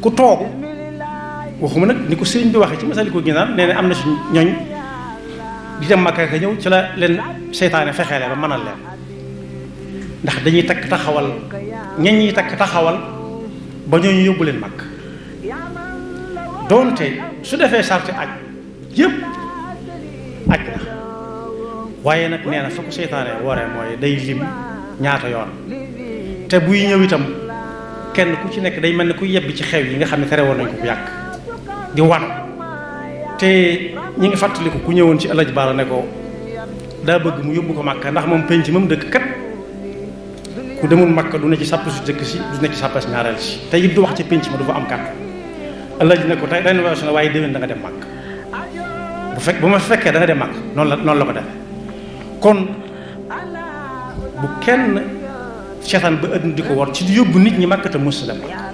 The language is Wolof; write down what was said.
ku toog waxuma nag ni ko sëriñ bi waxee ci Masaalikul Jinaan nee na am na si ñooñ di dem Makka ka ñëw ci la leen seytaane fexeele ba mënal leen ndax dañuy takk taxawal ñañ ñi takk taxawal ba ñooñu yóbbu leen Makka doonte su defee sarti aj yëpp aj na waaye nag nee na fa ko seytaane waree mooy day lim ñaata yoon te buy ñëw itam kenn ku ci nekk day mel ni ku yebbi ci xew yi nga xam ne tere woon nañ ko bu yàgg di wan te ñi ngi fàttaliku ku ñëwoon ci Alaaji Baara ne ko daa bëgg mu yóbbu ko Makka ndax moom penc moom dëkk kat ku demul Makka du ne ci sàpp su jëkk si du ne ci sàppas ñaareel si te it du wax ci penc ma du fa am kàddu Alaaji ne ko tey rénovation la waaye déwén da nga dem Makka bu ma fekkee da nga dem Makka noonu la ko defee kon bu kenn seetaan ba ëdd di ko war ci di yóbbu nit ñi Makka te mos dem Makka